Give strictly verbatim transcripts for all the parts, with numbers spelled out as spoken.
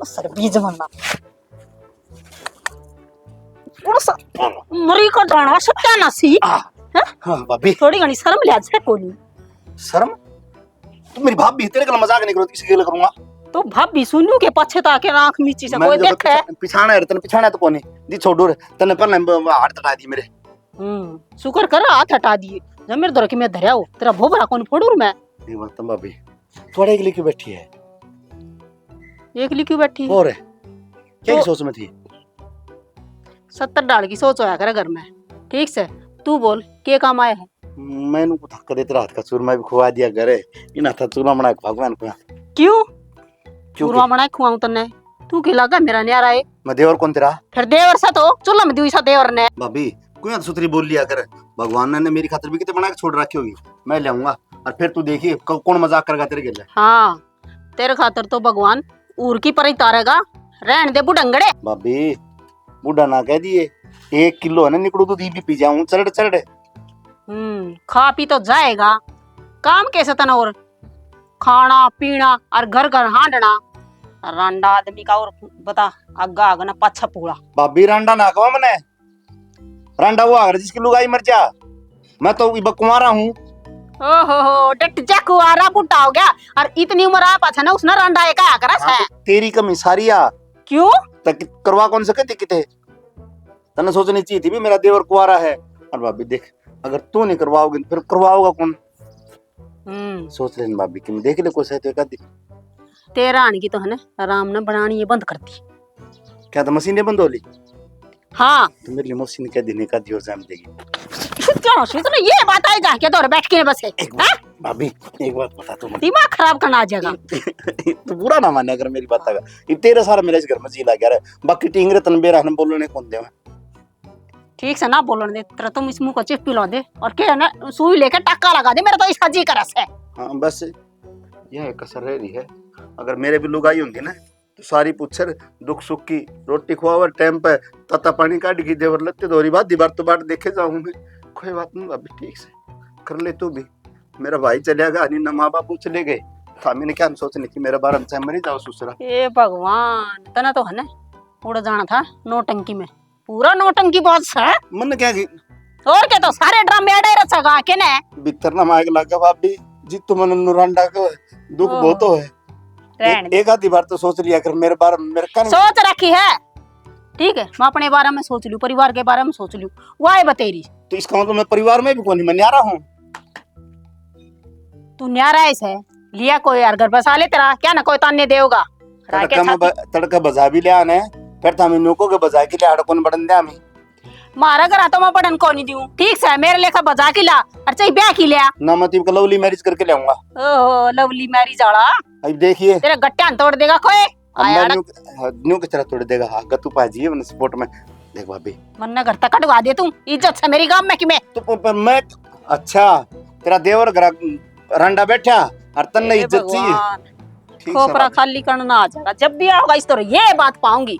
सर बीज बनना। उड़ सा, मरी का जाना सत्यानाशी। आ, हैं? हाँ, भाभी। थोड़ी घणी शर्म लिहाज है कोनी। शर्म? तू मेरी भाभी, तेरे गल मजाक नहीं करो, किसी गल करूंगा? तो भाभी सुनू के पाछे ताके आंख मीची से मैं कोई तो देखे? पिछा-, पिछाना है, तने पिछाना तो कोनी। दी छोड़ू रे, तने पहले ब-, ब-, हाथ हटा दी मेरे। हम्म, शुक्र कर हाथ हटा दिए। जब मेरे धोरे के मैं धरया हो, तेरा भोबरा कौन फोड़ू रे मैं? ये बात तो भाभी, थोड़ा एकली क्यों बैठी है? एकली क्यों बैठी? और क्या तो की सोच में थी? सत्तर डाल की सोच होया करे घर में। ठीक से, तू बोल, के काम आया है? मैंने को थक देते रात का चूरमा भी खुआ दिया करे। इन हाथा चूरमा बना के भगवान को। क्यों? क्यों चूरमा के? बना के खुआऊं तन्ने? तू की लगा मेरा न्यारा है? मैं देवर कौन तेरा? फिर देवर सा तो, चूल्हा में दुई सा देवर ने। भाभी, क्यों सुथरी बोल लिया कर? भगवान ने मेरी खातिर भी कितने बना के छोड़ रखी होगी, मैं ले आऊंगा। और फिर तू देखिए, क-, कौन मजाक करेगा तेरे गेले। हाँ, तेरे खातर तो भगवान ऊर की पर ही तारेगा। रहन दे बुढ़ंगड़े। भाभी, बूढ़ा ना कह दिए, एक किलो है ना निकड़ू दूध, ये भी पी जाऊं चरड़ चरड़। हम्म, खा पी तो जाएगा, काम कैसे तना और खाना पीना और घर घर हांडना। रांडा आदमी का और बता, आगा आग ना पाछा पूला। भाभी, रांडा ना कहो मने, रांडा वो आगर जिसकी लुगाई मर जा। मैं तो इब कुंवारा हूँ। ओहो हो, डट जा, कुंवारा बूढ़ा हो गया। और इतनी उम्र आ पाछा ना उसने रांडा एक आया करा तो है। तेरी कमी सारी आ। क्यों? तक करवा कौन सके थी किते? तन्ने सोचनी चाहिए थी भी मेरा देवर कुंवारा है। और भाभी देख, अगर तू नहीं करवाओगी तो फिर करवाओगा कौन? हम्म। सोच लेन भाभी, कि मैं देख ले कोई सही तो एक आधी। तेरा आने की तो है ना, आराम ना बनानी ये बंद कर दी। क्या तो मशीन बंद हो ली? हाँ। तो मेरी मशीन क्या दिन एक आधी और जाम देगी? क्या हो, सुन, ये बात आई जा के तो बैठ के बस है। एक बात, हाँ? भाभी, एक बात बता तू मुझे। दिमाग खराब करना आ जाएगा। तू बुरा ना माने अगर मेरी बात आगा। ये तेरा सारा मेरा इस घर में जी लग गया रे। बाकी टींगरे तन बेरा ने बोलने कौन देवे? ठीक से ना बोलन दे, तेरा तुम इस मुंह को चिप पिला दे और के है ना सुई लेके टाका लगा दे, मेरा तो इसका जी करा से। हाँ, बस यह एक कसर रह रही है। अगर मेरे भी लुगाई होंदी ना तो सारी पूछर दुख सुख की, रोटी खुआवर टाइम पे, ताता पानी काढ़ की देवर लत्ते धोरी बात दीवार तो बाट देखे जाऊं मैं। कोई बात नहीं भाभी, ठीक से कर ले तू भी। मेरा भाई चलिया गया, नहीं ना माँ बाप चले गए, था मैंने क्या सोचने की मेरे बारे में, चाहे मरी जाओ ससुरा। ए भगवान, तना तो है ना उड़ जाना था नौटंकी में। पूरा नौटंकी बाज है। मन क्या की? और क्या, तो सारे ड्रामे अड़े रचेगा के ने? भीतर ना मायक लागे भाभी, जी तो मन नुरांडा को दुख ओहो। बहुत हो है। रहन एक, दे। एक आधी बार तो सोच लिया कर मेरे बारे में, मेरे कान सोच रखी है। ठीक है, मैं अपने बारे में सोच लूं, परिवार के बारे में सोच लूं, वो आए बतेरी। तो इसका मतलब मैं परिवार में भी कोनी, मैं न्यारा हूँ। तू न्यारा है से, लिया कोई यार घर बसा ले तेरा, क्या ना कोई ताने देगा। राखे तड़का में छाती ब-, तड़का बजा भी लिया ने, फिर था मैं नुको के बजा के लिया, कौन बड़न दे हमें। मारा घर तो मैं बड़न को नहीं दूं, ठीक से मेरे लेखा बजा के ला, और चाहे ब्याह की लिया। ना मैं तो लवली मैरिज करके ले आऊंगा। ओहो, लवली मैरिज वाला। अब देखिए। तेरे गट्टियां तोड़ देगा कोई। अब आया मैं अड़क। न्यू, हाँ, न्यू के तरह तोड़ देगा, हाँ, गतू पाजी है मैंने सपोर्ट में। देख भाभी। मन्ने घर तक कटवा दे तू, इज्जत से मेरी गांव में कि मैं। तो प-, प-, मैं, अच्छा, तेरा देवर घर रंडा बैठा और तन्ने ए इज्जत चाहिए। भगवान। ठीक से खोपरा भाभी। खाली करना आ जाएगा, जब भी आओगा इस तरह ये बात पाऊंगी।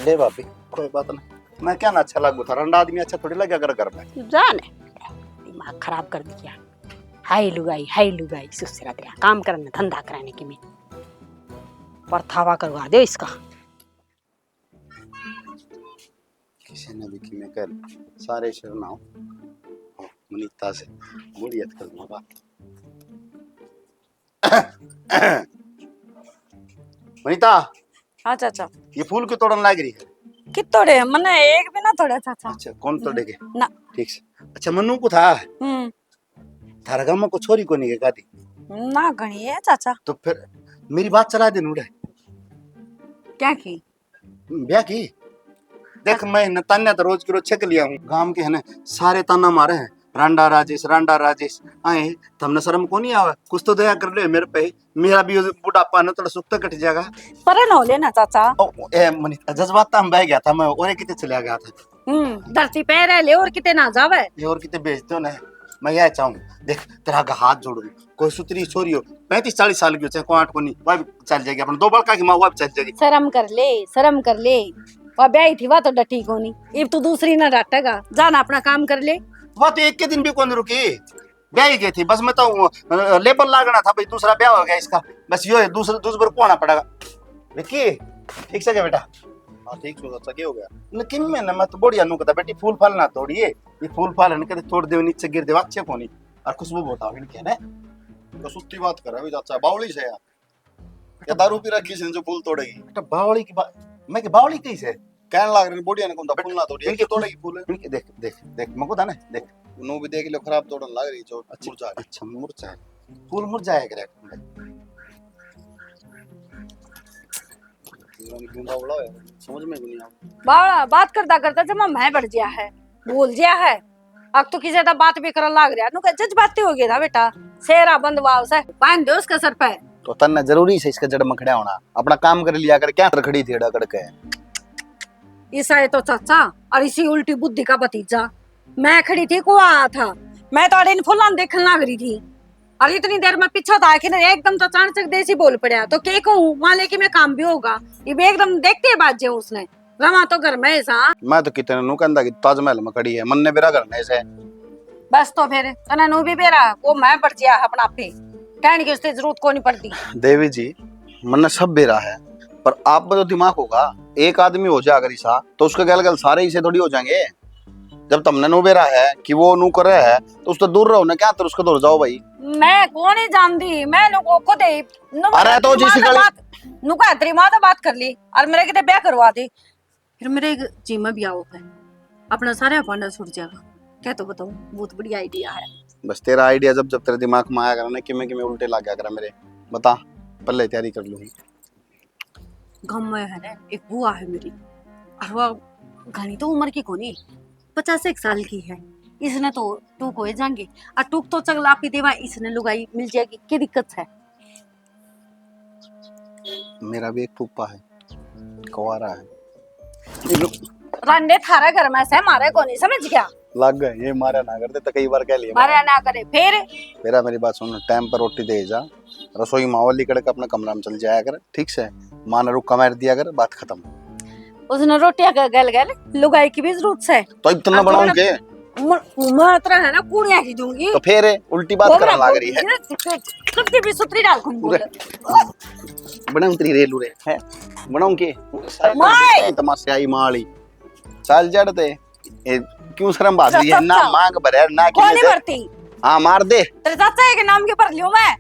ले भाभी, कोई बात नहीं, मैं क्या ना अच्छा लागू था, रंडा आदमी अच्छा थोड़ी लगे अगर घर में। जाने, दिमाग खराब कर दिया। हाय लुगाई, हाय लुगाई, सुसरा तेरा काम करने, धंधा कराने की मैं परथावा करवा दे इसका। किसी ने भी किमें कर, सारे शरण आओ। ओ, मनीता से मुड़ियत कर दूंगा। मनीता। हाँ चाचा। ये फूल क्यों तोड़न लाग रही है? कित तोड़े? मने एक भी ना तोड़ा चाचा। अच्छा, कौन तोड़ेगे? ना। ठीक से। अच्छा, मन्नू को था? हम्म। थारे गांव में को छोरी कोनी के कादी? ना, घणी है चाचा। तो फिर मेरी बात चला दे नूड़े। क्या की? ब्याह की? देख, मैं न तान्या तो रोज के रोज छक लिया हूँ। गांव के है ना, सारे ताना मारे हैं, "रांडा राजेश, रांडा राजेश।" आए, थमने शर्म को नहीं आवे? कुछ तो दया कर ले मेरे पे, मेरा भी बुढ़ापा न थोड़ा सुख तो कट जाएगा। परे न हो लेना चाचा। ओ, ए, मनीता, जज्बात तो हम बह गया था, मैं और कितने चला गया था। हम्म, धरती पे रह ले और किते ना जावे। ये और किते भेज दो ना, मैं यह चाहूँ। देख, तेरा आगे हाथ जोड़ू, कोई सुतरी छोरी हो, पैंतीस चालीस साल की हो, चाहे कोई आठ को नहीं, वह भी चल जाएगी। अपने दो बड़का की माँ, वह भी चल जाएगी। शर्म कर ले, शर्म कर ले। वह ब्याही थी, वह तो डटी कोनी। इब तू दूसरी ना डाटेगा, जा ना अपना काम कर ले। वह तो एक के दिन भी कौन रुकी, ब्याही गई थी। बस मैं तो, अ, लेबल लागना था भाई, दूसरा ब्याह हो गया इसका, बस यो है, दूसरा, दूसरे पर कोना पड़ेगा। विक्की, ठीक से क्या बेटा? हाँ, ठीक से। अच्छा, क्या हो गया? न किम में ना, मैं तो बढ़िया नू कहता बेटी, फूल फाल ना तोड़िए। ये फूल फाल है ना, कदे तोड़ दे, नीचे गिर दे, अच्छे कोनी। और खुशबू बहुत आवे इनके ने। तो सुस्ती बात कर, अभी चाचा बावली से यार। या दारू पी रखी से जो फूल तोड़ेगी? बेटा, बावली की बात, मैं कि बावली कही से? कहने लाग रहे, बढ़िया ने कौन था, फूल ना तोड़िए, इनके इनके तोड़ेगी फूल। इनके देख, देख, देख, मको था ना, देख। नू भी देख लो, खराब तोड़न लाग रही जो अच्छा, मुरझा गई। अच्छा, मुरझा है। फूल मुरझाया करे। समझ में भी नहीं आ। बावला, बात करता करता जमा मैं बढ़ गया है, भूल गया है। अब तो किसी ज्यादा बात भी करन लाग रहा, नु कह जज्बाती हो गया था बेटा। शेरा बंद वाव से बांध दो उसके सर पे। तो तन्ने जरूरी से इसके जड़ में खड़ा होना, अपना काम कर लिया कर, क्या तर खड़ी थी अड़ा करके? ईसा है तो चाचा, और इसी उल्टी बुद्धि का भतीजा। मैं खड़ी थी, कुआ आया था, मैं तो अड़े इन फुलां देखने लाग रही थी। और इतनी देर में पीछे तो आके ना एकदम तो अचानक देसी बोल पड़ा, तो के कहूँ, वहां लेके मैं काम भी होगा। ये भी एकदम देखते ही बाज जाऊं उसने, रवा तो घर में ही सा। मैं तो कितने नू कहंदा कि ताजमहल में खड़ी है, मन्ने बेरा घर में से। बस तो फिर तने नू भी बेरा, वो मैं बढ़ गया अपना पे, कहने की उससे जरूरत को नहीं पड़ती। देवी जी, मन्ने सब बेरा है, पर आप में तो दिमाग होगा। एक आदमी हो जा अगर ईसा, तो उसके गल गल सारे ईसे थोड़ी हो जाएंगे। जब तमने नू बेरा है कि वो नू करे है, तो उससे दूर रहो ना, क्या तर उसके दूर जाओ भाई। मैं कौन ही जानती, मैं नु को खुद ही नु अरे तो दिमाग जिस गली बात, नु का तेरी माँ तो बात कर ली और मेरे किते ब्याह करवा दे। फिर मेरे एक जी में भी आओ है, अपना सारा भांडा छूट जाएगा। क्या तो बताऊं, बहुत बढ़िया आइडिया है। बस तेरा आइडिया जब जब तेरे दिमाग में आया करा ना, किमे किमे उल्टे लाग गया करा मेरे, बता, पहले तैयारी कर लूंगी। गाँव में है ना, एक बुआ है मेरी, और वो घणी तो उम्र की कोनी, पचास एक साल की है। इसने तो टूक हो जाएंगे, और टूक तो चगलापी देवा, इसने लुगाई मिल जाएगी, क्या दिक्कत है? मेरा भी एक फूफा है, कुंवारा है। रांडे थारा घर में से मारे कोनी, समझ गया? लग गए, ये मारा ना करते तो कई बार कह लिया। मारा ना करे, फिर? मेरा, मेरी बात सुन, टाइम पर रोटी दे जा, रसोई मावली कड़क अपने कमरा में चल जाया कर, ठीक से? माँ ने रुक्का मार दिया कर, बात खत्म। उसने रोटियां का गल गल लुगाई की भी जरूरत से। तो इतना बनाऊं के? म-, मैं इतना है ना, कुड़िया ही दूंगी। तो फिर उल्टी बात करने लग रही है। कब भी सुतरी डाल कौन बोले? बड़े उतरी रेलू रे है। बनाऊं के? माय! तमाशे आई माली। चल जड़ ते। ए, क्यों शर्म भाग रही है? ना मांग भरे, ना कोनी भरती। हाँ, मार दे। तेरे चाचा के नाम के भर लियो मैं।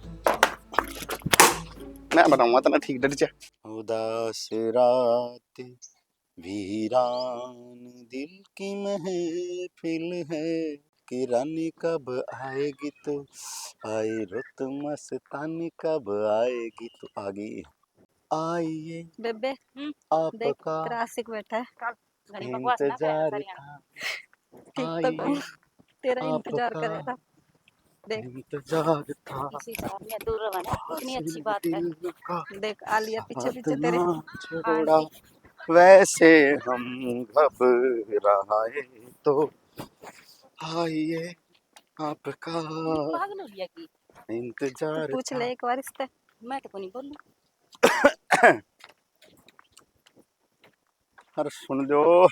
मैं बनाऊंगा तना ठीक, डट जा। उदास रात, वीरान दिल की महफिल है, कि रानी कब आएगी तो आए, रुत मस्तानी कब आएगी तो आ गई। आइए बेबे, हम्म, आपका देख, तेरा आशिक बैठा है। घणी बकवास ना करे इंतजार सारियां। था। ठीक तो आइए, कौन तेरा इंतजार आपका करेगा। देख। इंतजार था। इसी साल में दूर रहो ना, इतनी अच्छी बात है। दिल का देख, आलिया पीछे साथ पीछे तेरे। ना छोड़ा। हाँ जी। वैसे हम घबराए तो आइए आपका पागल हो गया की? इंतजार पूछ था। ले एक बार इससे। मैं तो कोनी बोलूं। अरे सुन लो।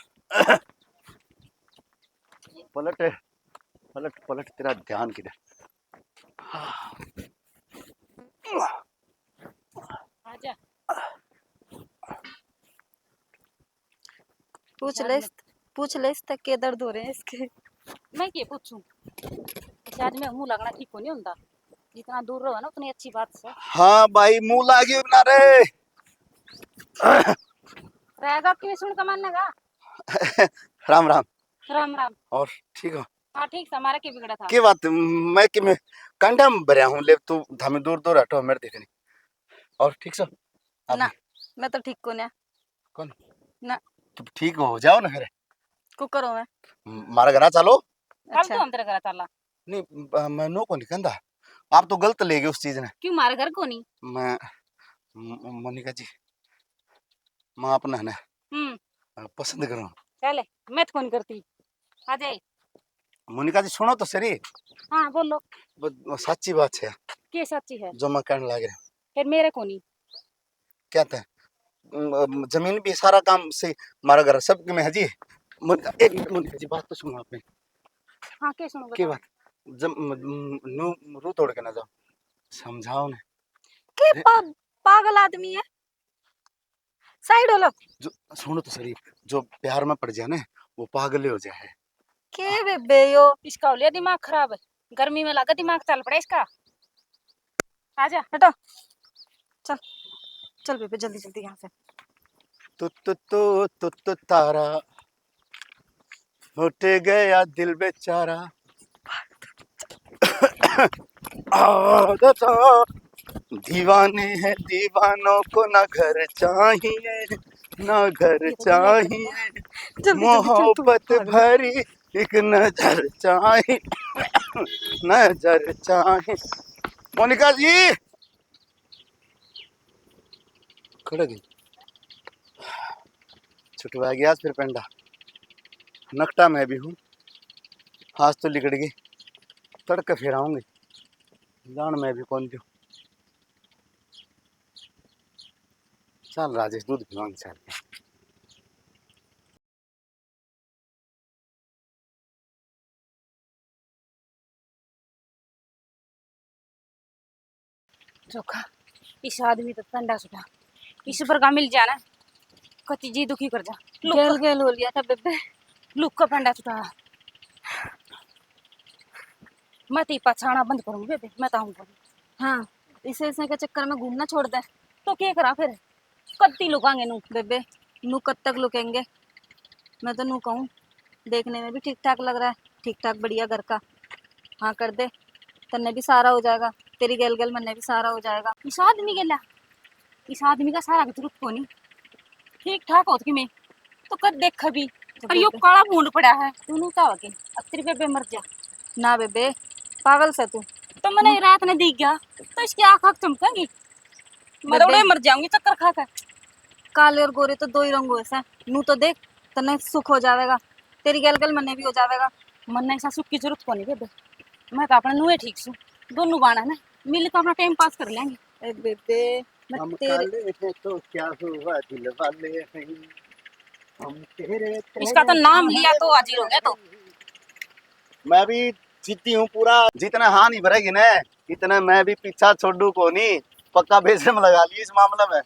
पलट, पलट, पलट, तेरा ध्यान किधर? आजा। पूछ ले, पूछ ले इससे के दर्द हो रहे हैं इसके। मैं के पूछूं? शायद मैं मुंह लगना ठीक को नहीं होता। जितना दूर रहो ना, उतनी अच्छी बात से। हाँ भाई, मुंह लागी ना रे। रहेगा क्यों सुन कमान लगा? राम राम। राम राम। और ठीक हो? हाँ, ठीक से, हमारा क्या बिगड़ा था? के बात, मैं कि मैं कांडा में भरया हूँ, ले तू धामी दूर दूर हटो, मेरे देखने। और ठीक से? ना, मैं तो ठीक को ना। कौन? ना। तो ठीक हो जाओ ना फिर। को करो मैं? म-, मारे घर चलो। कल अच्छा। तो हम तेरे घर चला। नहीं, ब-, मैं नो को नहीं कहंदा। आप तो गलत ले गए उस चीज ने। क्यों, मारे घर को नहीं? मैं, म-, मोनिका जी, मैं अपना है ना, हम्म। अ, पसंद करूँ। चले, मैं तो कौन करती। आ जाए। मोनिका जी, सुनो तो सही। हाँ, बोलो। ब-, साची बात है। के साची है? जो मैं कहने लग रहा। फिर मेरे को नहीं। क्या था? म-, जमीन भी सारा काम से, हमारा घर सब में है जी। मोनिका, एक मिनट मोनिका जी, बात तो सुनो आपने। हाँ, के सुनो, के बताओ। बात? जब म-, म-, नू रू तोड़ के ना जाओ, समझाओ ने। के अरे पा-, पागल आदमी है? साइड हो लो। जो, सुनो तो सही, जो प्यार में पड़ जाए ना, वो पागल हो जाए। के बेबे यो? इसका हो लिया दिमाग खराब, गर्मी में लगा दिमाग चल पड़ा इसका। आजा। हटो। चल, चल बेबे, जल्दी जल्दी यहाँ से। तू तू तू तू तू तारा, उठ गया दिल बेचारा। आदत दीवाने हैं दीवानों को, ना घर चाहिए, ना घर चाहिए, जल्दी, जल्दी, जल्दी, मोहब्बत पागल। भरी एक नजर चाहिए, नजर चाहिए। मोनिका जी, खड़े गई, छुटवा गया फिर पेंडा। नकटा मैं भी हूँ, आज तो लिकड़ गई, तड़के फिर आऊंगी, जान मैं भी कौन दूँ। चल राजेश, दूध पिवाऊंगी चल के। चोखा, इस आदमी तो फंडा छुटा, इस पर का मिल जाना, कति जी दुखी कर जा। लुक गेल गेल हो लिया था बेबे। लुक का फंडा छुटा। मैं तो पछाना बंद करूंगी बेबे, मैं तो आऊंगा। हाँ, इसे इसे के चक्कर में घूमना छोड़ दे। तो क्या करा फिर? कत्ती लुकांगे नू? बेबे, नू कब तक लुकेंगे? मैं तो नू कहूँ, देखने में भी ठीक ठाक लग रहा है, ठीक ठाक बढ़िया घर का। हाँ कर दे, तन्ने भी सहारा हो जाएगा, तेरी गेल गेल मन्ने भी सहारा हो जाएगा। इस आदमी गेला, इस आदमी का सहारा की जरूरत कोनी। ठीक ठाक होत कि मैं तो कद देखा भी। तो पर यो बेबे काला भूंड पड़ा है, तू नू का होके अब तेरी बेबे मर जा। ना बेबे, पागल से तू। तो मैंने रात ने दिख गया, तो इसकी आँख आँख चमकेंगी। मैं तो बेबे उड़े मर जाऊंगी चक्कर खा के। काले और गोरे तो दो ही रंग होए से, नू तो देख, तन्ने सुख हो जावेगा, तेरी गेल गेल मन्ने भी हो जावेगा। मन्ने ऐसा सुख की जरूरत कोनी बेबे, मैं तो अपने नूए ठीक सू। दोनों बाण है ना, मिल के अपना टाइम पास कर लेंगे। ए बेबे, मैं हम तेरे काले हैं तो क्या हुआ, दिल वाले हैं हम तेरे, इसका तो नाम लिया तो हाजिर हो गया तो। मैं भी जिद्दी हूँ पूरा, जितने हाँ नहीं भरेगी ना, इतने मैं भी पीछा छोड़ू कोनी। पक्का बेशरम लगा ली इस मामले में।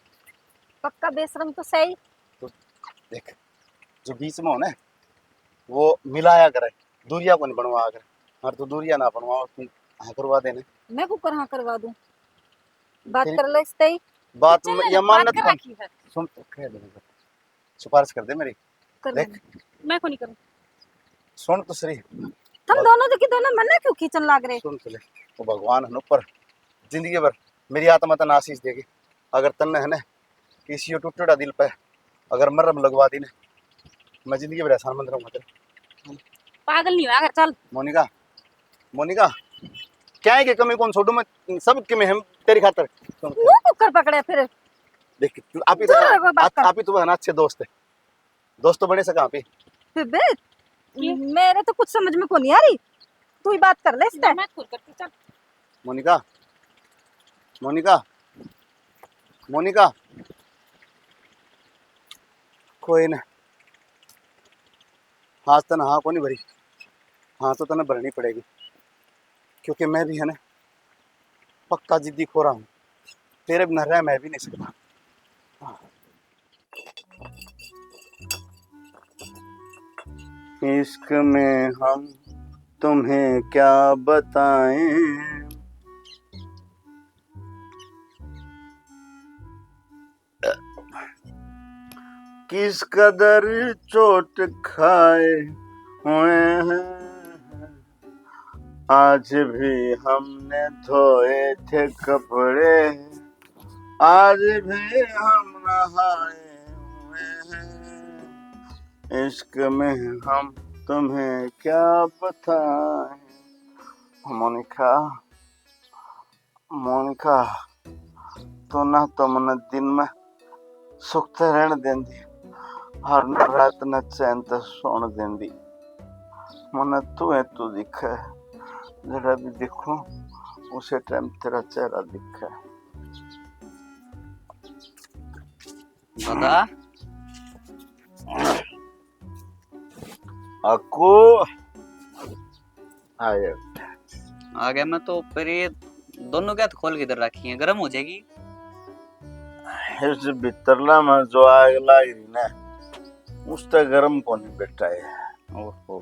पक्का बेशरम तो सही। तो देख, जो बीच में हो ना, वो मिलाया करे, दूरिया को नहीं बनवा करे। और तू दूरिया ना बनवा, तू हाँ करवा देने। मैं कुकर हाँ करवा दूं? बात तेरी कर ले इससे ही। बात चल, ये बात मान्यत कर कौन? रखी है। सुन तो, कह दे, सिफारिश कर दे मेरी। कर देख। मैं को नहीं करूँ। सुन तो सही। तुम दोनों देखी दोनों मन्ने क्यों खींचन लाग रहे? सुन तो ले, तो भगवान है ना ऊपर, जिंदगी भर मेरी आत्मा तन्ने आशीष देगी। अगर तन्ने है ना किसी यो टूटेड़ा दिल पे अगर मरहम लगवा दी ना, मैं जिंदगी भर एहसान मंद रहूंगा तेरा। पागल नहीं हुआ कर, चल। मोनिका, मोनिका, क्या है कि कमी कौन छोड़ू मैं, सब कमी हम तेरी खातर। सुन। मुंह कुकर पकड़े फिर। देख, आप ही तो, दूर रहो, बात आप, कर। आप ही तो है ना अच्छे दोस्त है। दोस्त तो बने सका आप ही। फिर बे, ये? मेरे तो कुछ समझ में को नहीं आ रही। तू ही बात कर ले इससे। मैं खुद करती, चल। मोनिका, मोनिका, मोनिका, कोई ना, आज तने हाँ को नहीं भरी, हाँ तो तने भरनी पड़ेगी, क्योंकि मैं भी है ना पक्का जिद्दी खोरा हूँ, तेरे बिना रह मैं भी नहीं सकता। हाँ। इश्क में हम तुम्हें क्या बताएं, किस कदर चोट खाए हुए हैं। आज भी हमने धोए थे कपड़े, आज भी हम नहाए हुए हैं। इश्क में हम तुम्हें क्या बताएं। मोनिका, मोनिका, तू ना तो मन्ने दिन में सुख ते रहण देंदी और ना रात ने चैन ते सोण देंदी। मन्ने तू है, तू दिखे, जड़ा भी दिखूं, उसे टाइम तेरा चेहरा दिखे। दादा। अक्कू। आ गया। आ गया मैं तो, पर ये दोनों के हाथ खोल के इधर रखी हैं, गर्म हो जाएगी। इस भीतरला में जो आग लाग रही ना, उस तक गर्म कोनी बैठा है। ओहो।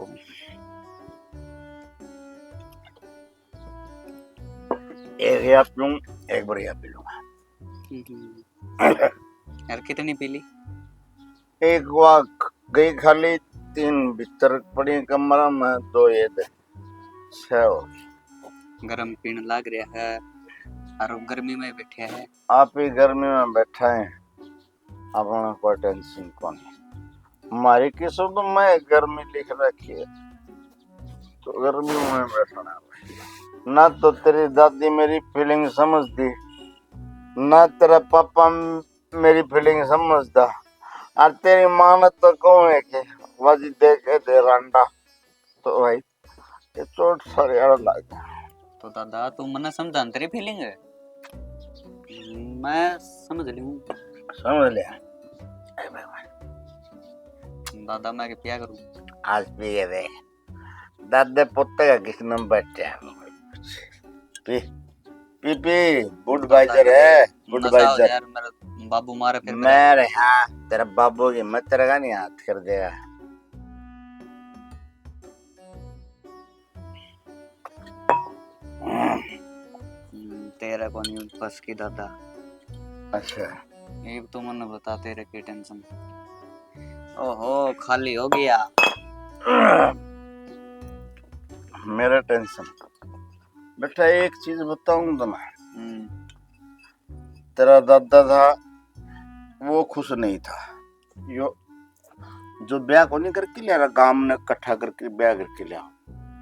एक या पीऊं, एक बार या पी लूंगा। हम्म। यार, कितनी पी ली? एक वा गई खाली, तीन भीतर पड़ी कमरा में, दो ये दे, छह हो गई। गरम पीण लाग रहा है और गर्मी में बैठे हैं। आप ही गर्मी में बैठा है, अपना कोई टेंशन कोनी। हमारी किस्मत में गर्मी लिख रखी है, तो गर्मी में बैठना है। ना तो तेरी दादी मेरी फीलिंग समझती, ना तेरा पापा मेरी फीलिंग समझता। और तेरी माँ ने तो कहूँ है कि वाजी दे के दे रांडा, तो भाई ये चोट सारे आड़ा लग गया। तो दादा, तू मन्ने समझा न तेरी फीलिंग है, मैं समझ लूँ। समझ लिया। ए भगवान। दादा, मैं के पिया करूँ? आज पिए दे। दादे पोते का किस नंबर है? पी, पी, पी, Budweiser है, नशा हो Budweiser। यार, मेरा बाबू मारे फिर मैं रे, हाँ, तेरा बाबू की मत तेरा का नहीं हाथ कर देगा। हम्म, तेरा कोनी बस की दादा। अच्छा। एक तो मन्ने बता, तेरे की टेंशन? ओहो, खाली हो गया। मेरा टेंशन? बेटा, एक चीज बताऊं तुम्हें। हम्म। तेरा दादा था, वो खुश नहीं था। यो जो ब्याह कोनी करके लिया, गांव ने इकट्ठा करके ब्याह करके लिया,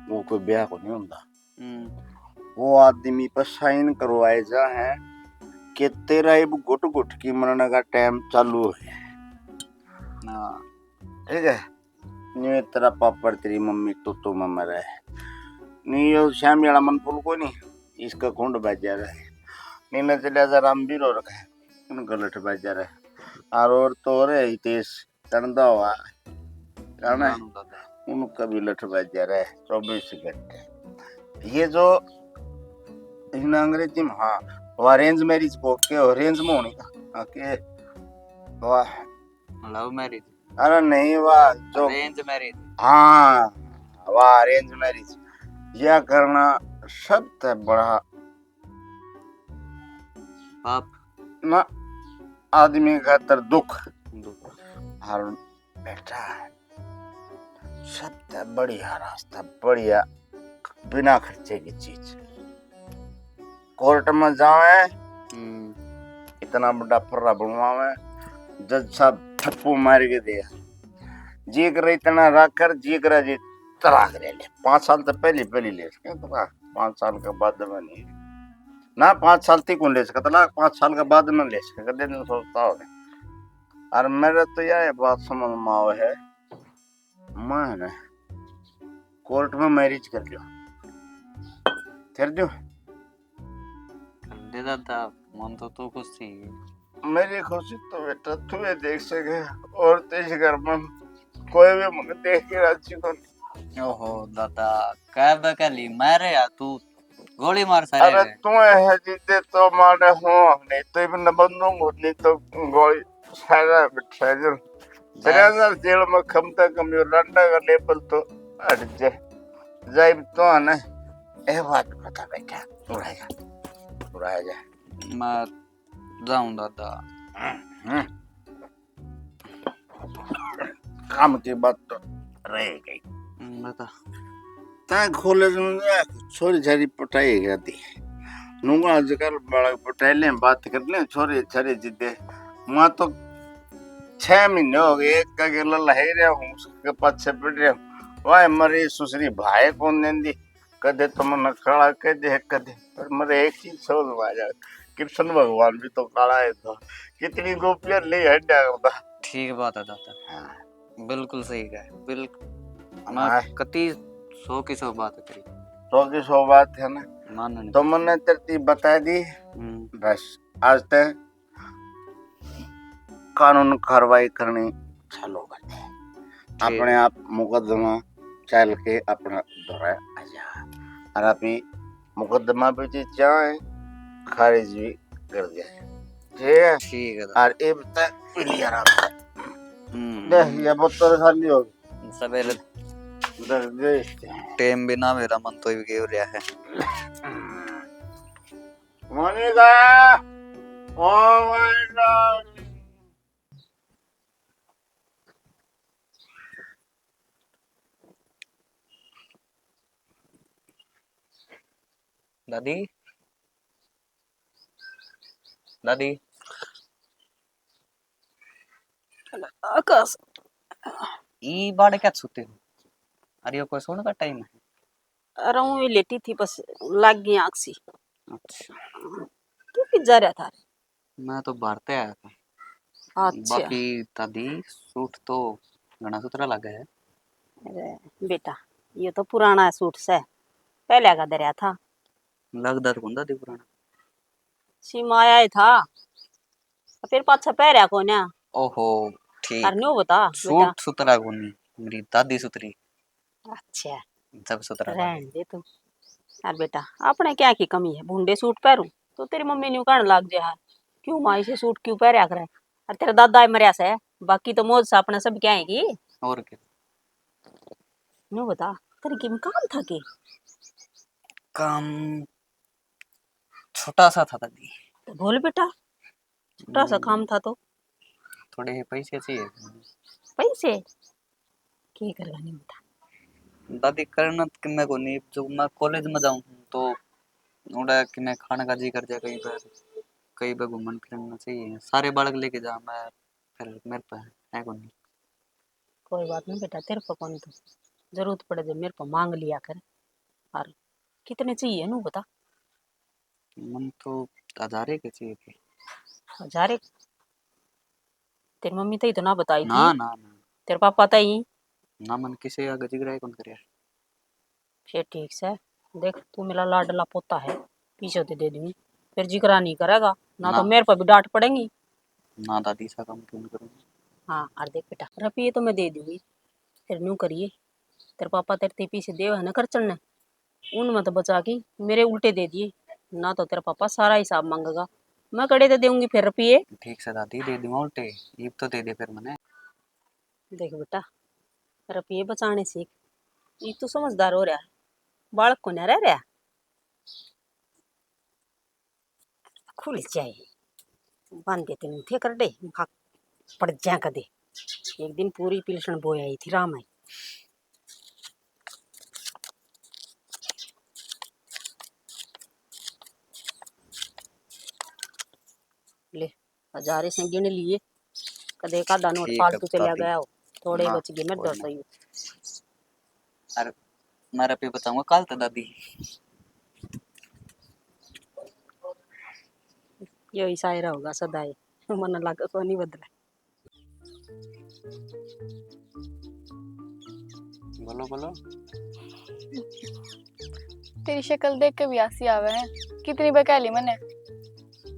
वो कोई ब्याह कोनी होता। हम्म। वो आदमी पर साइन करवाए जा है कि तेरा इब घुट घुट की मरने का टाइम चालू है। हाँ। ठीक है, नी तेरा पापड़ तेरी मम्मी तो तो में मरे, नी यो श्यामी वाला मन फूल को नहीं, इसका खुंड बाजा रहे, नी न चलिया जा रामवीर और का, उनका लठ बाजा रहे, और और तो रे हितेश चढ़दा हुआ, जाना है? जानू दादा। उनका भी लठ बाजा रहे चौबीस घंटे। ये जो इन अंग्रेजी में, हाँ, वो अरेंज मैरिज को के, अरेंज में होनी का, हाँ, के, वाह। Love marriage. अरे नहीं, वाह, जो अरेंज मैरिज। हाँ, वाह, अरेंज मैरिज। यह करना सबसे बड़ा पाप। ना, आदमी खातर दुख। दुख। और बेटा, सबसे बढ़िया रास्ता, बढ़िया, बिना खर्चे की चीज। कोर्ट में जावे, हम्म। इतना बड़ा फर्रा बनवावे, जज साहब थप्पू मार के दे, जी करे इतना रख कर, जी करे जी तलाक ले ले। पाँच साल तो पहले, पहले ले सके तलाक, पाँच साल के बाद में नहीं। ना, पाँच साल तक कौन ले सके तलाक, पाँच साल के बाद में ले सके, कदे नहीं सोचता हो। और मेरे तो यह बात समझ में आवे है, मैं ना कोर्ट में मैरिज कर लियो, कर दियो। कर दे दादा, मन तो तू खुश थी। मेरी खुशी तो बेटा तू ही देख सके, और तो इस घर में कोई भी मुझे देख के राजी को नहीं। ओहो दादा, कह बकली मैं रे या तू गोली मार सारे अरे रे। तू है जिद्दे तो मारे हो, नहीं तो इब न बंदूक होती तो गोली सारा बिठा जो। बस। तेरे अंदर जेल में कम से कम यो रंडा का लेबल तो हट जाए। जाइब तो है ना, ए बात बता बेटा, उड़ा जा, उड़ा जा। मैं जाऊं दादा। हम्म। काम की बात तो रह गई। हम्म, बता। तै कॉलेज में गया, छोरी छारी पटाई गया थी। नूंगा आजकल बालक पटाई लें, बात कर लें, छोरी छारी जिद्दे। वहाँ तो छह महीने हो गए, एक का गेला लहाई रहा हूँ, उसके पाछे पड़ रहा हूँ। वाह, मरी सुसरी भाई कौन देंदी, कदे तो मन्ने काला कह दे, कदे। पर मेरे एक चीज समझ में आ जाए, कृष्ण भगवान भी तो काला है था, कितनी गोपियां ले हड्डा करता। ठीक बात है दादा। हाँ। बिल्कुल सही कहा, बिल्कुल। हाँ। मैं कति सौ की सौ बात करी। सौ की सौ बात है ना? माननी। तो मैंने तेरे बता दी, हम्म। बस आज तक कानून कार्रवाई करनी चालू कर दे। ठीक। अपने आप मुकदमा चल के अपना दौरा आ जा। और अभी मुकदमा भी जी चाहे खारिज भी कर दिया। ठीक है। ठीक है। और इब तक पी लिया राम। हम्म। देख, ये बोतल खाली हो गई। सवेरे दर्द दे इससे। टेम भी ना मेरा मन तो ही गयो रहा है। Monika, oh my god. दादी, दादी। आकाश। ई बाड़ क्या सोते हो? अरे, यो कोई सोने का टाइम है? अरे, ऊँ ही लेटी थी, बस लाग गई आँख सी। अच्छा। तू कित जा रहा था? मैं तो बाहर ते आया था। अच्छा। बाकी दादी, सूट तो घना सुथरा लगा है। अरे बेटा, ये तो पुराना सूट से, पहले का धरया था। लगदा तो कोनी दादी पुराना। सिम आया ही था, फिर पाछा पहरया कोन्या। ओहो, ठीक। और न्यू बता बेटा। सूट सुथरा कोनी, मेरी दादी सुथरी। अच्छा। जब सुथरा रहन दे तू। और बेटा, अपने क्या की कमी है, भूंडे सूट पहरूं तो तेरी मम्मी न्यू कहने लाग जे, "हाय, क्यों माँ इसे सूट क्यों पहरया करे?" और तेरा दादा ही मरया से, बाकी तो मौज से अपने सब क्या है की। और क्या? न्यू बता, तेरे किम काम था के? काम छोटा सा था दादी। तो बोल बेटा, छोटा सा हम्म। काम था तो। थोड़े से पैसे चाहिए। पैसे? के करवा नहीं बेटा? दादी, करना तो किन्ने को नहीं, जो मैं कॉलेज में जाऊँ तो उड़ा किन्ने खाने का जी कर जाए, कहीं पर, कहीं पर घूमन फिरना चाहिए। सारे बालक लेके जा, मैं फिर मेरे पे है को नहीं। कोई बात नहीं बेटा, तेरे पे कौन तो जरूरत पड़े जब मेरे पे मांग लिया कर। और कितने चाहिए नू बता? मन तो हजारे के चाहिए थे। हजारे? तेरी मम्मी तई तो ना बताई थी? ना, ना, ना। तेरे पापा तई? ना, मन किसे आगे जिगरा ही कौन करया। फिर ठीक से, देख, तू मेरा लाडला पोता है, पीछे तो दे दूंगी, फिर जिगरा नहीं करेगा ना, तो ना। मेरे पर भी डांट पड़ेगी। ना दादी, ऐसा काम क्यों नहीं करूंगी? हाँ, और देख बेटा, रुपये तो मैं दे दूंगी, फिर न्यू करिए, तेरे पापा तेरे ते पीछे देव है ना खर्चन ने, उनमें तो बचा के मेरे उल्टे दे दिए, ना तो तेरा पापा सारा हिसाब मांगेगा, मैं कड़े तो देऊंगी फिर रुपये। ठीक से दादी, दे दूंगा उल्टे, इब तो दे दे फिर मने। देख बेटा, रुपये बचाने सीख, इब तू समझदार हो रहा है, बालक को ना रह रहा। खुल जाए, बांधे तेन थे कर दे, भाग पड़ जा कदे। एक दिन पूरी पिलसण बोया ही थी राम आई। ले, हजारे से गिन लिए, कदे एक आधा नोट ठीक है, फालतू चला भाभी। गया हो, थोड़े ना, बच गए, मैं कोई दस ना। ही। अरे, मैं रुपये बताऊंगा कल तो दादी। यो ही शायरा होगा सदा ही, मन लग को नहीं बदला। बोलो, बोलो। तेरी शक्ल देख के भी हंसी आवे है। कितनी बहका ली मैंने।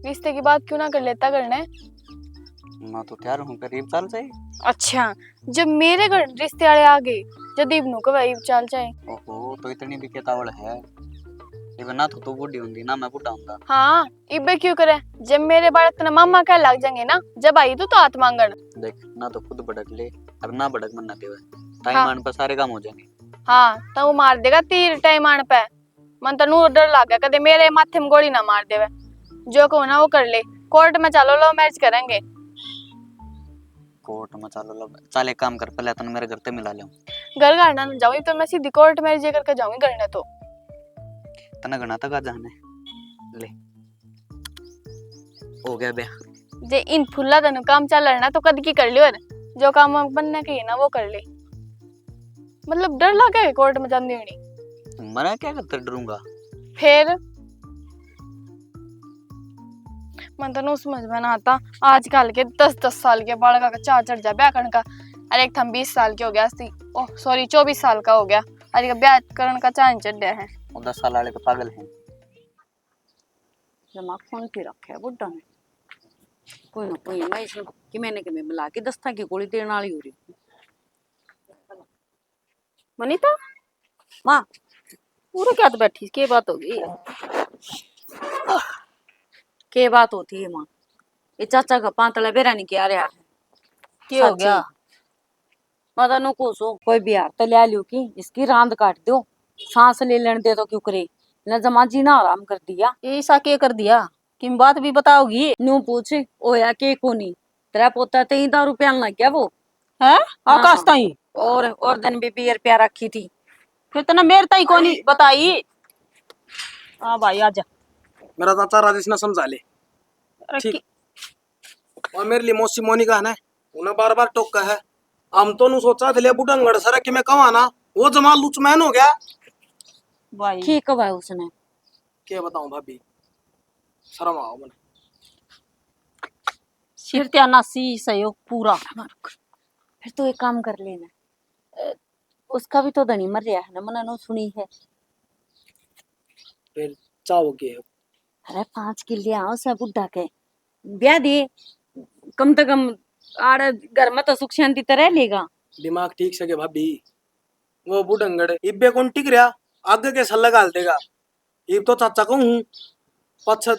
रिश्ते की बात क्यों ना कर लेता घर ने? मैं तो तैयार हूँ, करीब चल जाए। अच्छा, जब मेरे घर रिश्ते वाले आ गए, जदीब नु कवे इब चल जाए। ओहो, तो इतनी भी केतावल है। इब ना तो तू बूढ़ी होंदी, ना मैं बूढ़ा होंदा। हाँ, इबे क्यों करे? जब मेरे बालक तने मामा कह लग जाएंगे ना, जब आई तू तो हाथ मांगण। देख, ना तो खुद भड़क ले, और ना भड़क मन ना देवे। टाइम हाँ। आने पर सारे काम हो जाएंगे। हाँ, तो वो मार देगा तीर टाइम आने पे। मन तो नू डर लागे, कदे मेरे माथे में गोली ना मार देवे। जो कहूँ ना वो कर ले। कोर्ट में चलो, लव मैरिज करेंगे। कोर्ट में चलो, लव, चल एक काम कर, पहले तने मेरे घर ते मिला ले। घर घर ना जाऊँ, तो मैं सीधी कोर्ट मैरिज करके जाऊंगी घर ने तो। तने घना तक आ जाने। ले। हो गया ब्याह। जे इन फुल्ला तनु काम चल रहा ना तो कद की कर लियो, और जो काम बनने के है ना वो कर ले। मतलब डर लगे कोर्ट में जाती होनी। मना क्या करते डरूंगा? फिर मन तो नू समझ में ना आता, आजकल के दस दस साल के बालका का चाह चढ़ जा ब्याह करने का। अरे एक थम बीस साल के हो गया सी, ओह सॉरी चौबीस साल का हो गया, अरे ब्याह करने का चाह नहीं चढ़ रहा है। वो दस साल वाले तो पागल हैं। दिमाग फोन पे रखा है बुड्ढा ने। कोई ना कोई, मैं इसमें किमें ने किमें मिला के दस्ता की गोली देने वाली हो रही हूँ। मनीता, माँ, पूरे क्या तो बैठी, के बात होगी? के बात होती है माँ? ये चाचा का पांतला बेरा नहीं किया रहा है। के हो गया? मैं तो नु कोसो कोई बिहार तो ले लियो कि इसकी रांद काट दो, सांस ले लेने दे तो क्यों करे, न जमा जीना आराम कर दिया। ये ईसा के कर दिया? किम बात भी बताओगी? न्यू पूछ, होया के कोनी? तेरा पोता ते ही दारू पियान लग गया वो। हैं? हाँ। आकाश ताई? और, और दिन भी बियर पिया रखी थी। फिर तने मेरे ताई कोनी बताई? हाँ भाई, आजा। मेरा चाचा राजेश ने समझा ले। अरे ठीक। कि- और मेरे लिए मौसी मोनिका है ना, उन्हें बार बार टोका है। हम तो नु सोचा थे, ले बुढ़ंगड़ सर कि मैं कहवा ना, वो जमा लुचमैन हो गया। भाई। ठीक है उसने। क्या बताऊं भाभी, शर्म आओ मने। सिर त्याना सी सहयोग पूरा। फिर तू एक काम कर लेना, अ, उसका भी तो धनी मर रहा है ना, मना नो सुनी है। फिर चाहो के? अरे पांच किले आओ से बुढ़ा के ब्याह दे, कम से कम आड़े घर में तो सुख शांति तो रह लेगा। दिमाग ठीक से के भाभी, वो बुढ़ंगड़ इब्बे कौन टिक रहा, आगे के सल्ला घाल देगा। इब तो चाचा कहूँ हूँ, पाछे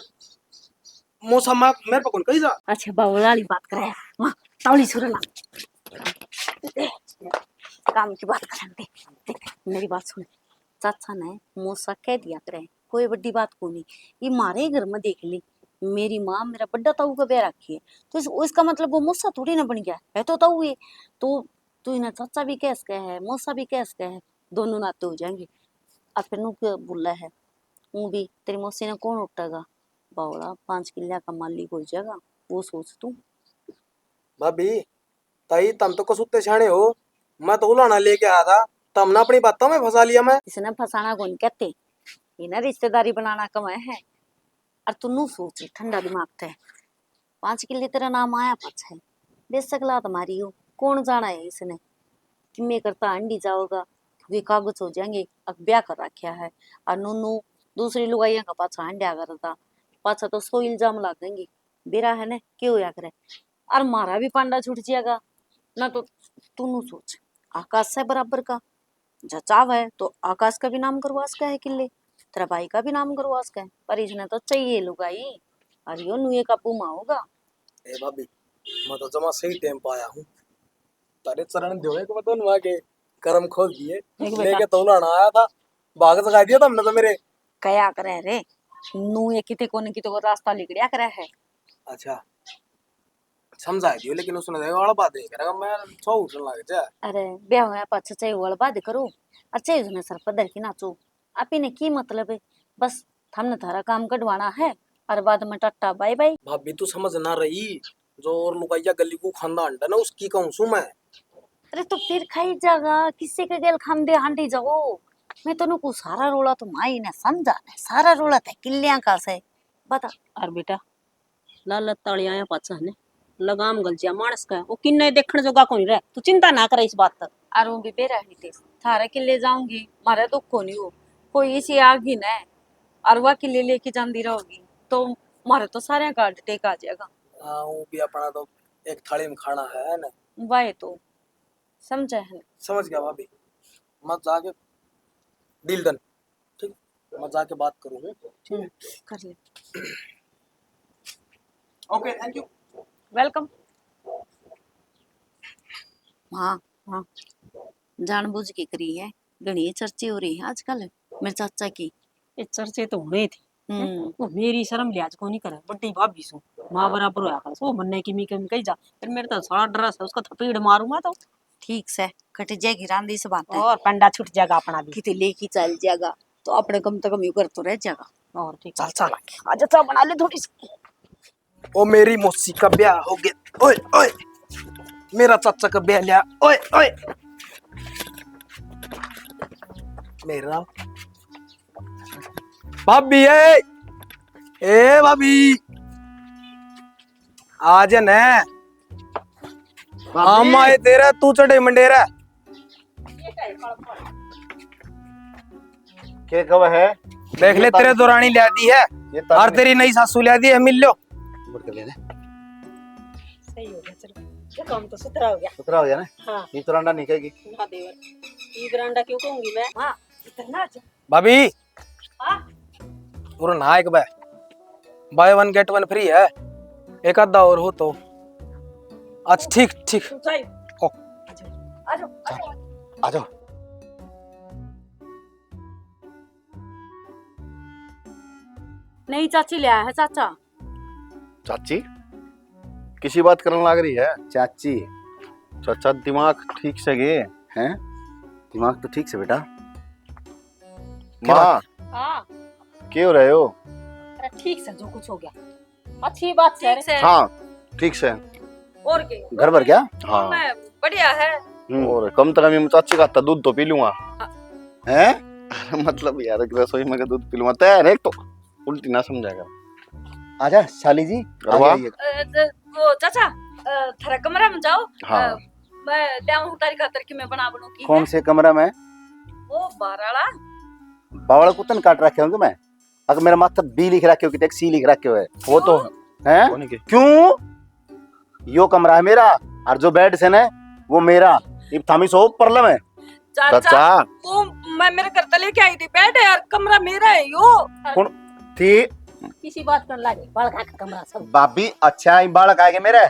मौसा माँ मेरे पे कौन कही जा। अच्छा, बावला वाली बात करे, वहाँ तावली सुरला। काम की बात करन दे। देख, मेरी बात सुन। चाचा ने मौसा कह दिया करे, कोई बड़ी बात कोनी। ये मारे घर में देख ली, मेरी माँ मेरा बड़ा ताऊ का ब्याह रखी है, तो इस, इसका मतलब वो मौसा थोड़ी ना बन गया है, तो ताऊ है। तो तू इन्हें चाचा भी कह सके है, मौसा भी कह सके है, दोनों नाते हो जाएंगे। और फिर नू के बोला है, ऊँ भी तेरी मौसी ने कौन उठेगा? बावला पांच किलिया का मालिक हो जाएगा, वो सोच तू। भाभी, ताई, तम तो कसूते सियाणे हो, मैं तो उलाना लेके आया था, तमने अपनी बातों में फंसा लिया मैं। इसने फंसाना कौन कहते, इन्हें रिश्तेदारी बनाना कम है। और तू नू सोच ठंडा दिमाग थे, पांच किले तेरा नाम आया पाछे, बेशक लात मारी हो, कौन जाना है इसने, किमे करता हांडी जाओगा, क्योंकि कागज हो जाएंगे, अब ब्याह कर रखा है, और नूनू दूसरी लुगाइयां का पाछा हांड्या करता, पाछा तो सौ इल्जाम लागेंगे। बेरा है ने, के होया करे, और मारा भी पांडा छूट जाएगा ना। तो तू नू सोच, आकाश से बराबर का, जचाव है तो आकाश का भी नाम करवा सका है किले, तेरा भाई का भी नाम करवा सका है, पर इसने तो चाहिए लुगाई, और यो नुए काबू में होगा। ए भाभी, मैं तो जमा सही टाइम पे आया हूँ, तारे चरण दो एक बार दोनों आके करम खोल दिए, एक बेटा। लेके तो उलाना आया था, भाग जगा दिया तुमने तो मेरे। कया करे रे, नुए किते कोने किते को रास्ता लिकड़िया करे है। अच्छा, समझा दियो, लेकिन उसने तो अड़बा दे करेगा, मैं सौ उठने लग जा। अरे, ब्याह होया पाछे चाहे वो अड़बा दे करो, और चाहे उसने सर पर धर के नाचो, आप ही ने की मतलब है? बस थमने थारा काम कढवाना है, और बाद में टाटा बाय बाय। भाभी, तू समझ ना रही, जो और लुगाइया गली को खांदा हंडा ना, उसकी कहूँ सू मैं। अरे, तो फिर खाई जागा, किसी के गेल खांदे हांडी जाओ। मैं तनु को सारा रोला तो माई ने समझा ने, सारा रोला ते किल्लियां का से। बता। और बेटा, लालत ताली आया पाछा ने लगाम गलजिया मानस का, वो किन्ने देखण जोगा कोनी रह। तू चिंता ना करे इस बात तक। और वो भी बेरा ही थे, थारे किले जाऊंगी, मारे दुख कोनी हो, कोई इसी आगी ने, और वह किले लेके जांदी रहोगी, तो मारे तो सारे का हार्ट अटैक आ जाएगा। हाँ, वो भी अपना तो एक थाली में खाना है ना। वाह, तो समझे है। समझ गया भाभी, मत जाके डील डन। ठीक, मैं जाके बात करूँ हूँ। हम्म, कर ले। Okay, thank you. वेलकम। हाँ, हाँ, जानबूझ के करी है, घणी चर्चे हो रही है आजकल मेरे चाचा की। ये चर्चे तो होने ही थे। हम्म। वो मेरी शर्म लिहाज को नहीं करे, बड़ी भाभी सू, माँ बराबर होया कर। वो मन्ने की मी कमी कही जा, फिर मेरे तो सारा ड्रेस है, उसका थपेड़ मारूंगा तो। ठीक से कट जाएगी रांदी से बात है। और पंडा छूट जाएगा अपना भी। किते लेके चल जाएगा, तो अपने कम से कम यू कर तो रह जाएगा। और ठीक। चल, चल, आजा, चाय बना ले थोड़ी सी। ओ, मेरी मौसी का ब्याह हो गया। ओए, ओए, मेरा चाचा का ब्याह लिया। ओए, ओए, मेरा भाभी, ए, ए भाभी, आ जा ने। भाभी। हम आए तेरा, तू चढ़े मंडेरा। के कब है? देख ले, ये तेरे तारीख दौरानी ले दी है, ये तारीख और तेरी नई सासू ले दी है, मिल लो। मुड़ के ले ले। सही हो गया, चलो। ये काम तो सुथरा हो गया। सुथरा हो गया ना? हाँ। ये तो रांडा नहीं कहेगी। ना देवर, ये बरांडा क्यों कहूंगी मैं? हाँ, इतना अच्छा। भाभी, हाँ? पूरा नहा एक बार, buy one get one free है। एक आधा और हो तो। अच्छा, ठीक, ठीक। ऊंचाई। ओ। आ जाओ, आ जाओ, आ जाओ। नहीं, चाची ले आया है, चाचा। चाची? किसी बात करने लाग रही है? चाची। चाचा, दिमाग ठीक से गए? हैं? दिमाग तो ठीक से, बेटा। माँ, हाँ। के हो रहे हो? अरे, ठीक से, जो कुछ हो गया। अच्छी बात से। ठीक से। हाँ, ठीक से। और के? घर भर गया? हाँ। मैं बढ़िया है। हम्म। और कम से कम ये चाची का हाथ दूध तो पी लूंगा। हैं? मतलब यार, रसोई में का दूध पी लूंगा। तै हर एक तो उल्टी ना समझाएगा। आजा, साली जी, अरे आगे वाह। आइए। अ, ज-, वो चाचा, अ, थारा कमरा में जाओ। हाँ। अ, मैं ल्याऊं तारी खातर कि मैं बना बनूं की कौन है? से कमरा में? वो बाहर वाला। बावला कुत्तन काट रखे होंगे मैं। अगर मेरा माथा बी लिख रखे हो कि एक सी लिख रखे हो है। वो तो क्यों? हैं? कौन है के? क्यों? यो कमरा है मेरा, और जो बेड से ना, वो मेरा। इब थामी सो प्रॉब्लम है। चाचा, चाचा। तू, मैं मेरे घर तले लेके आई थी बेड, यार, कमरा मेरा है यो। कौन थी? किसी बात कर लागे, बालक का कमरा सब। भाभी, अच्छा, ये बालक आएंगे मेरे,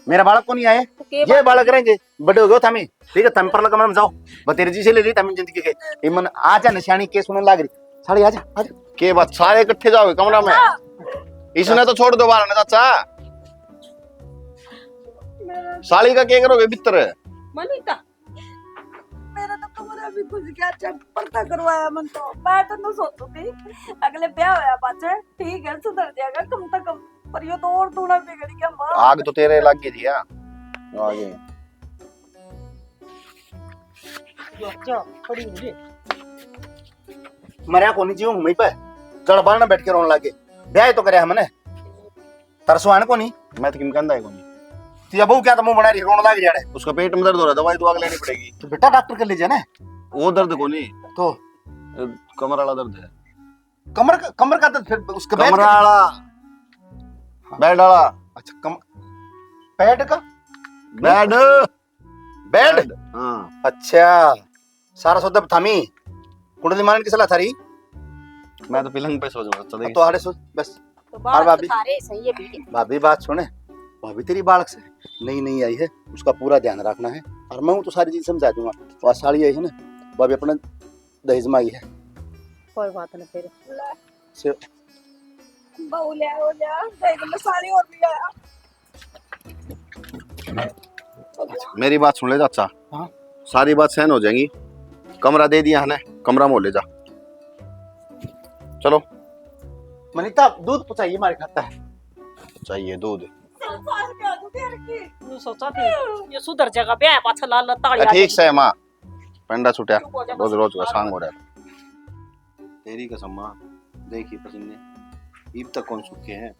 मेरा बालक को नहीं आए, तो के ये बात बालक रहेंगे, बड़े हो गए थामी, ठीक है, थामी परला कमरा में जाओ, बतेरे जी से ले ली थामी जिंदगी के, ये मन आ जा, निशानी के सुनने लाग रही, साले आ जा, आ जा। के बात, सारे इकट्ठे जाओगे कमरा में? हाँ। इसने तो छोड़ दो बाहर ना, चाचा। साली का क्या करोगे भीतर? मनीता, मेरा तो कमरा भी खुश गया, अच्छा पर्दा करवाया मन तो। मैं तो नु सोचू थी, अगले ब्याह होया पाछे ठीक है, सुधर जाएगा कम से कम, पर यो तो और दूना बिगड़ गया माँ। आग तो तेरे लग गई थी, हाँ। आगे। यो क्या खड़ी हो गई? मरया कोनी जी, हूँ मैं पे। जड़ बारने बैठ के रोने लागे। ब्याह तो करे हमने। तरसो है ना कोनी? मैं तो किम कहंदा है कोनी। तो या बहू क्या तो मुंह बना रही, रोने लाग रही है। उसका पेट में दर्द हो रहा है, दवाई तो आगे लेनी पड़ेगी। तो बेटा डॉक्टर के ले जाना है। वो दर्द कोनी। तो? अ, कमर वाला दर्द है। कमर का, कमर का दर्द फिर उसका बैठ कमर के वाला। हाँ। बेड वाला। अच्छा, कम-, पैड का? बेड। बेड? हाँ। अच्छा, सारा सौदा थामी। कुंडली मारन की सलाह थारी? मैं तो पलंग पे सो जाऊंगा, चलेगी। तो आड़े सो, बस। तो और बात भाभी? तो थारे सही है भी। भाभी, बात सुने, भाभी तेरी बालक से नई नई आई है, उसका पूरा ध्यान रखना है। और मैं हूँ तो सारी चीज समझा दूंगा। वो साली आई है ना, वो अभी अपना दहेज में आई है। कोई बात नहीं फिर। से बहू ले आओ, ले आओ, देख लो, साली और भी आया। मेरी बात सुन ले चाचा। हाँ? सारी बात सहन हो जाएगी। कमरा दे दिया है ना, कमरा में ले जा। चलो। मनीता, दूध पहुंचाइए, हमारे खाता है। चाहिए दूध। न्यू सोचा थी, ये सुधर जाएगा, ब्याह पाछा लाल लाल ताली आ, आ ठीक जाएगी। से माँ, पेंडा छुटिया, चुप हो जा, रोज बस रोज का बात सांग हो रहा है। तेरी कसम माँ, देखी पसीने, इब तक कौन सूखे हैं?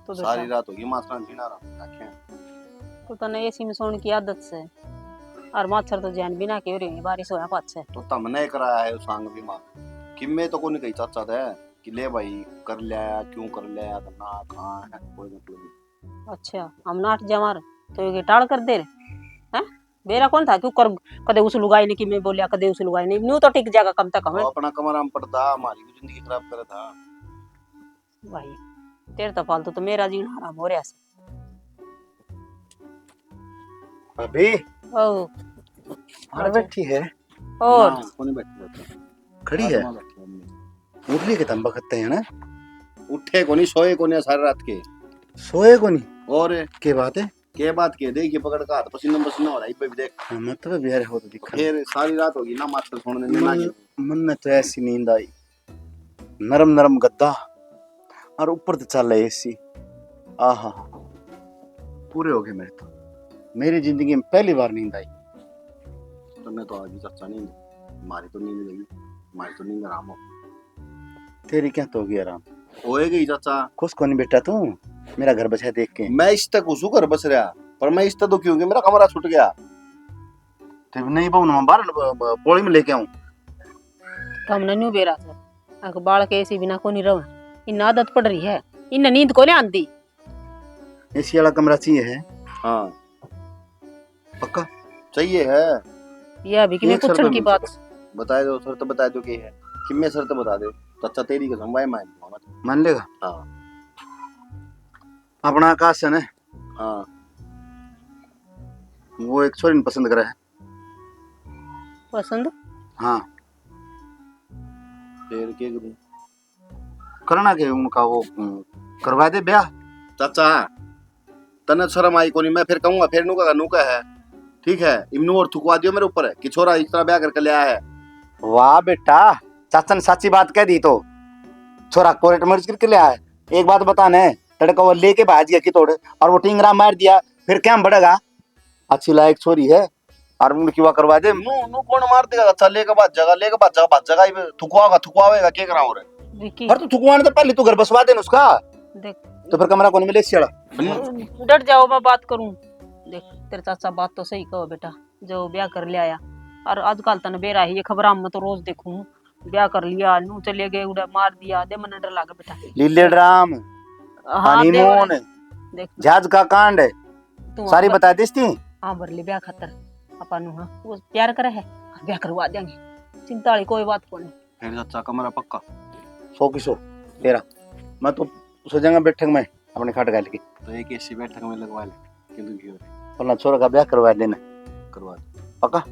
तो सारी रात होगी माछरा जीना रहा आखे। तो तने एसी में सोने की आदत से, और मच्छर तो जैन बिना के हो रही है, बारिश होया पाछे। तो तमने कराया है उस सांग भी माँ, किम्मे तो कोनी कही चाचा थे कि ले भाई कर लिया, क्यों कर लिया, ना कहाँ है, कोई मतलब नहीं। अच्छा, हम नाट जमार तो ये टाल कर दे रहे हैं? मेरा कौन था क्यों कर, कदे उस लुगाई ने कि मैं बोलिया, कदे उस लुगाई ने, न्यू तो टिक जाएगा कम तक हमें। वो अपना कमरा में पड़ता, हमारी भी जिंदगी खराब करे था। भाई, तेरे तो फालतू तो मेरा जीना हराम हो रहा है। भाभी। ओ। और बैठी है? और? ना, कोनी बैठी, बैठी। खड़ी है? आत्मा बैठी है। उठ लिए के तंबा खत्ते हैं ना? उठे कोनी, सोए कोनी सारी रात के। सोए कोनी? और? के बात है? के बात के? देख, ये पकड़ का हाथ पसीना पसीना हो रहा है, इब्बे भी देख। हाँ, मैं तो भी यार हो तो दिखा। फिर सारी रात होगी ना, मास्टर सुनने में ना मन, गए। मन में तो ऐसी नींद आई, नरम नरम गद्दा और ऊपर तो चल रहा एसी। आहा, पूरे हो गए मेरे तो। मेरी जिंदगी में पहली बार नींद आई। तन्ने तो आ गई चाचा नींद, हमारी तो नींद गई, हमारी तो नींद आराम हो। तेरी क्या तो होगी आराम? होए गई चाचा। खुश कोनी बेटा तू, मेरा घर बसा देख के? मैं इस तक खुश हूँ घर बस रहा, पर मैं इस तक दुखी हूँ कि मेरा कमरा छूट गया। ते नहीं बहू, मैं बाहर ब-, ब-, बोली में लेके आऊं। तो हमने न्यू बेरा था, अक बालक एसी बिना कोनी रहे। इन आदत पड़ रही है, इन नींद कोनी आंदी। एसी वाला कमरा चाहिए है? हाँ। पक्का? चाहिए है। ये अभी किमें एक शर्त पूछण की बात। बता दो, शर्त बता दो की है। किमें शर्त बता दो। तो अच्छा, तेरी कसम भाई, मान लूंगा मैं। मान लेगा? हाँ। अपना आकाश है ना? हाँ। वो एक छोरी ने पसंद करा है। पसंद? हाँ। फिर के करूं? करना के उनका वो, हम्म, करवा दे ब्याह। चाचा, तने शर्म आई कोनी, मैं फिर कहूंगा, फिर नू कहेगा, नू का है। ठीक है, इमनू और थुकवा दियो मेरे ऊपर कि छोरा इस तरह ब्याह करके ले आया है। वाह बेटा, चाचा ने साची बात कह दी तो। छोरा कोर्ट मैरिज करके ले आया है। एक बात बता ने, तड़का वो लेके भाज गया कि तोड़, और वो टिंगरा मार दिया, फिर क्या बढ़ेगा? अच्छी लायक छोरी है, और उनकी वा करवा दे। नू, नू कौन मार देगा? अच्छा, लेके भाज जाएगा, लेके भाज जाएगा, भाज जाएगा, ये थुकवाएगा, थुकवावेगा, के करा और? विकी, पर तू थुकवाने तो पहले तू घर बसवा दे ना उसका। देख, तो फिर कमरा कौन मिले सियाड़ा? डट जाओ, मैं बात करूं। देख, तेरे चाचा बात तो सही कहो बेटा, जो ब्याह कर लिया आया। और आजकल तने बेरा ही ये खबर में तो रोज देखूं, ब्याह कर लिया, नू चले गए, उड़ा मार दिया, दे मन्ने डर लागे बेटा। लीले ड्राम, हाँ, दे हनीमून, देख। जहाज का कांड, तू सारी हाँ बता दिस थी। हाँ, भर ले ब्याह खातर। आपा नू हाँ, वो प्यार करे है, ब्याह करवा देंगे, चिंता वाली कोई बात कोनी। फिर चाचा कमरा पक्का? सौ की सौ, तेरा। मैं तो सो जाऊंगा बैठक में अपने खाट घाल के। तो एक ऐसी बैठक में लगवा ले, किंतु की हो रही? अपना छोरा का ब्याह करवा देना। करवा दो। पक्का?